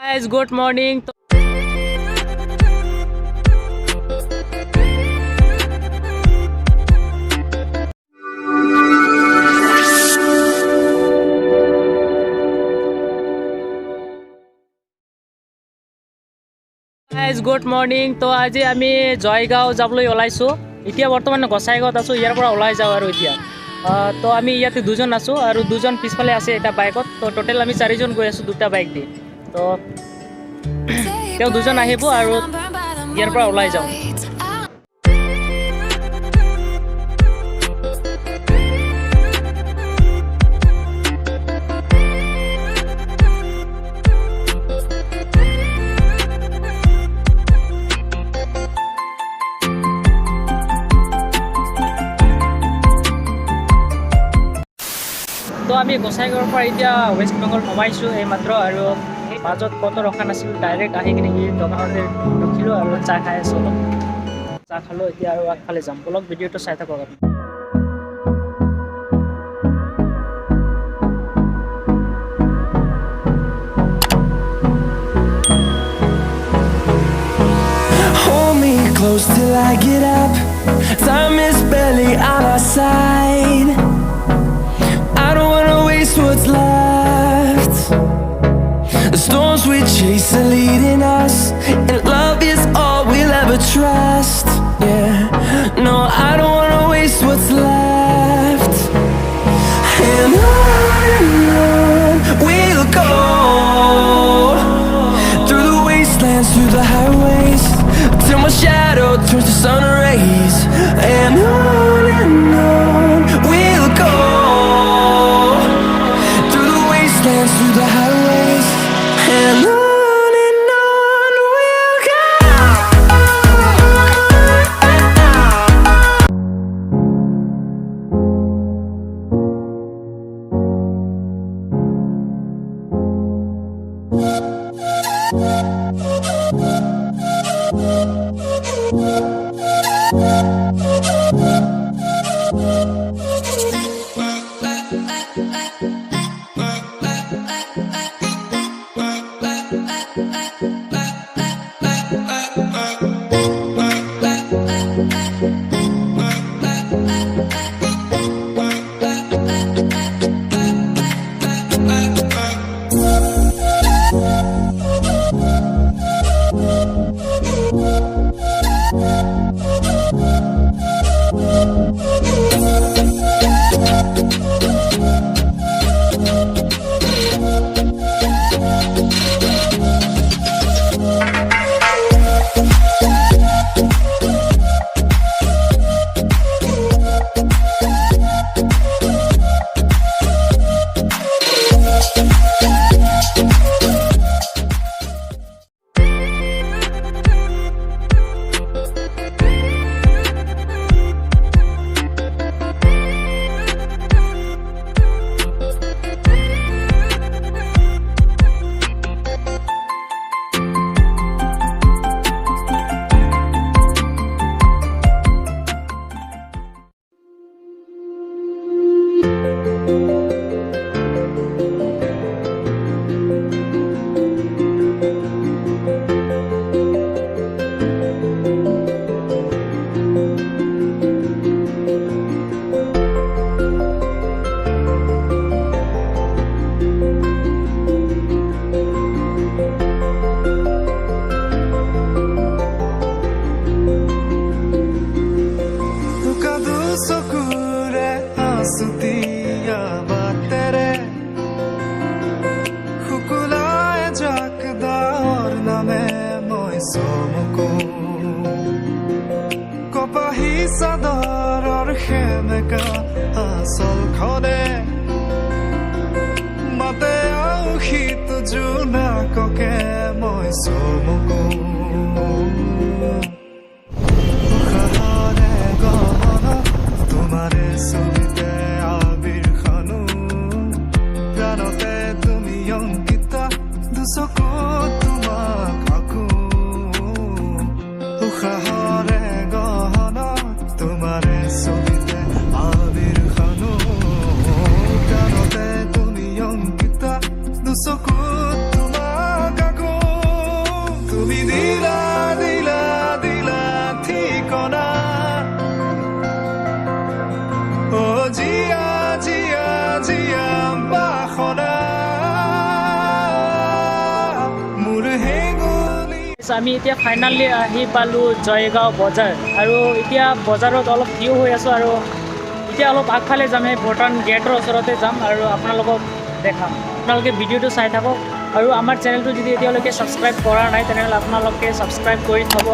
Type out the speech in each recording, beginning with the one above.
Guys, good morning. Guys, good morning. তো আজি আমি জয়গাঁও যাবলৈ ওলাইছোঁ। এতিয়া বৰ্তমান গোসাইগাঁৱত আছোঁ, ইয়াৰ পৰা ওলাই যাওঁ। আৰু এতিয়া তো আমি ইয়াতে দুজন আছোঁ আৰু দুজন পিছফালে আছে এটা বাইকত। তো টোটেল আমি চাৰিজন গৈ আছোঁ দুটা বাইক দি। তো তেওঁ দুজন আহিব আৰু ইয়াৰ পৰা ওলাই যাওঁ। তো আমি গোসাইগাঁৱৰ পৰা এতিয়া ৱেষ্ট বেংগল সোমাইছোঁ এইমাত্ৰ আৰু মাজত ক'তো ৰখা নাছিলোঁ, ডাইৰেক্ট আহি কিনে এই দোকানতে ৰখিলোঁ আৰু চাহ খাই আছোঁ অলপ। চাহ খালোঁ, এতিয়া আৰু আগফালে যাম। বলক, ভিডিঅ'টো চাই থাকক আপুনি। Hold me close till I get up. Time is barely on our side. I don't wanna waste what's left. The storms we chase are leading us, and love is all we'll ever trust. Yeah, no, I don't wanna waste what's left. And on we'll go, through the wastelands, through the highways, till my shadow turns to sun rays. And on we'll go, through the wastelands, through the highways, and on we'll go. বোকা দুচকুৰে আছুতীয়া বাটেৰে শুকুলাই যাক ডাৱৰ নামে মই চমকো। কপাহী চাদৰৰ সেমেকা আচলখনে মাতে আউসীত জোনাককে মই চমকো। উশাহৰে গহনত তোমাৰে ছবিতে আবিৰ সানো। প্ৰাণতে তুমি অংকিতা, দুচকুত তোমাক আঁকো। উশাহৰে গহনত তোমাৰে ছবিতে আবিৰ সানো। প্ৰাণতে তুমি অংকিতা, দুচকুত তোমাক আঁকো। আমি এতিয়া ফাইনেলি আহি পালোঁ জয়গাঁও বজাৰ আৰু এতিয়া বজাৰত অলপ থিয় হৈ আছোঁ আৰু এতিয়া অলপ আগফালে যাম, সেই ভূটান গেটৰ ওচৰতে যাম আৰু আপোনালোকক দেখাম। আপোনালোকে ভিডিঅ'টো চাই থাকক আৰু আমাৰ চেনেলটো যদি এতিয়ালৈকে ছাবস্ক্ৰাইব কৰা নাই, তেনেহ'লে আপোনালোকে ছাবস্ক্ৰাইব কৰি থ'ব।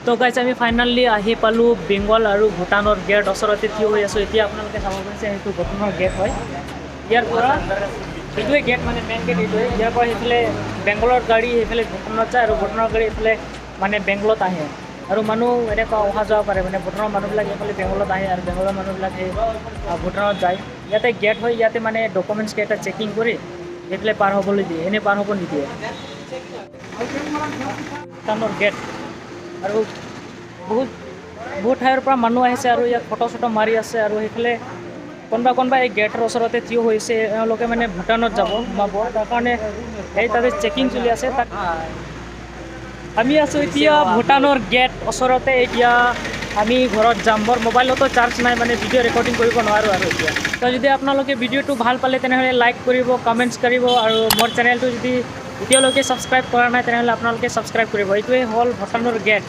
তো গাইজ, আমি ফাইনেলি আহি পালোঁ বেংগল আৰু ভূটানৰ গেট ওচৰতে থিয় হৈ আছোঁ। এতিয়া আপোনালোকে চাব পাৰিছে, সেইটো ভূটানৰ গেট হয়। ইয়াৰ পৰা এইটোৱে গেট, মানে মেইন গেট এইটোৱে। ইয়াৰ পৰা সেইফালে বেংগলৰ গাড়ী সেইফালে ভূটানত যায় আৰু ভূটানৰ গাড়ী এইফালে মানে বেংগলত আহে আৰু মানুহ এনেকুৱা অহা যোৱা কৰে। মানে ভূটানৰ মানুহবিলাক এইফালে বেংগলত আহে আৰু বেংগলৰ মানুহবিলাক সেই ভূটানত যায়। ইয়াতে গেট হয়, ইয়াতে মানে ডকুমেণ্টছ কেইটা চেকিং কৰি সেইফালে পাৰ হ'বলৈ দিয়ে, এনেই পাৰ হ'ব নিদিয়ে। ভূটানৰ গেট আৰু বহুত বহুত ঠাইৰ পৰা মানুহ আহিছে আৰু ইয়াত ফটো চটো মাৰি আছে। আৰু সেইফালে কোনোবা কোনোবা এই গেটৰ ওচৰতে থিয় হৈছে, এওঁলোকে মানে ভূটানত যাব, সোমাব, তাৰ কাৰণে এই তাতে চেকিং চলি আছে। তাত আমি আছোঁ এতিয়া ভূটানৰ গেট ওচৰতে। এতিয়া আমি ঘৰত যাম। মোৰ মোবাইলতো চাৰ্জ নাই, মানে ভিডিঅ' ৰেকৰ্ডিং কৰিব নোৱাৰোঁ আৰু এতিয়া। তো যদি আপোনালোকে ভিডিঅ'টো ভাল পালে, তেনেহ'লে লাইক কৰিব, কমেণ্টছ কৰিব আৰু মোৰ চেনেলটো যদি এতিয়ালৈকে ছাবস্ক্ৰাইব কৰা নাই, তেনেহ'লে আপোনালোকে ছাবস্ক্ৰাইব কৰিব। এইটোৱে হ'ল ভূটানৰ গেট।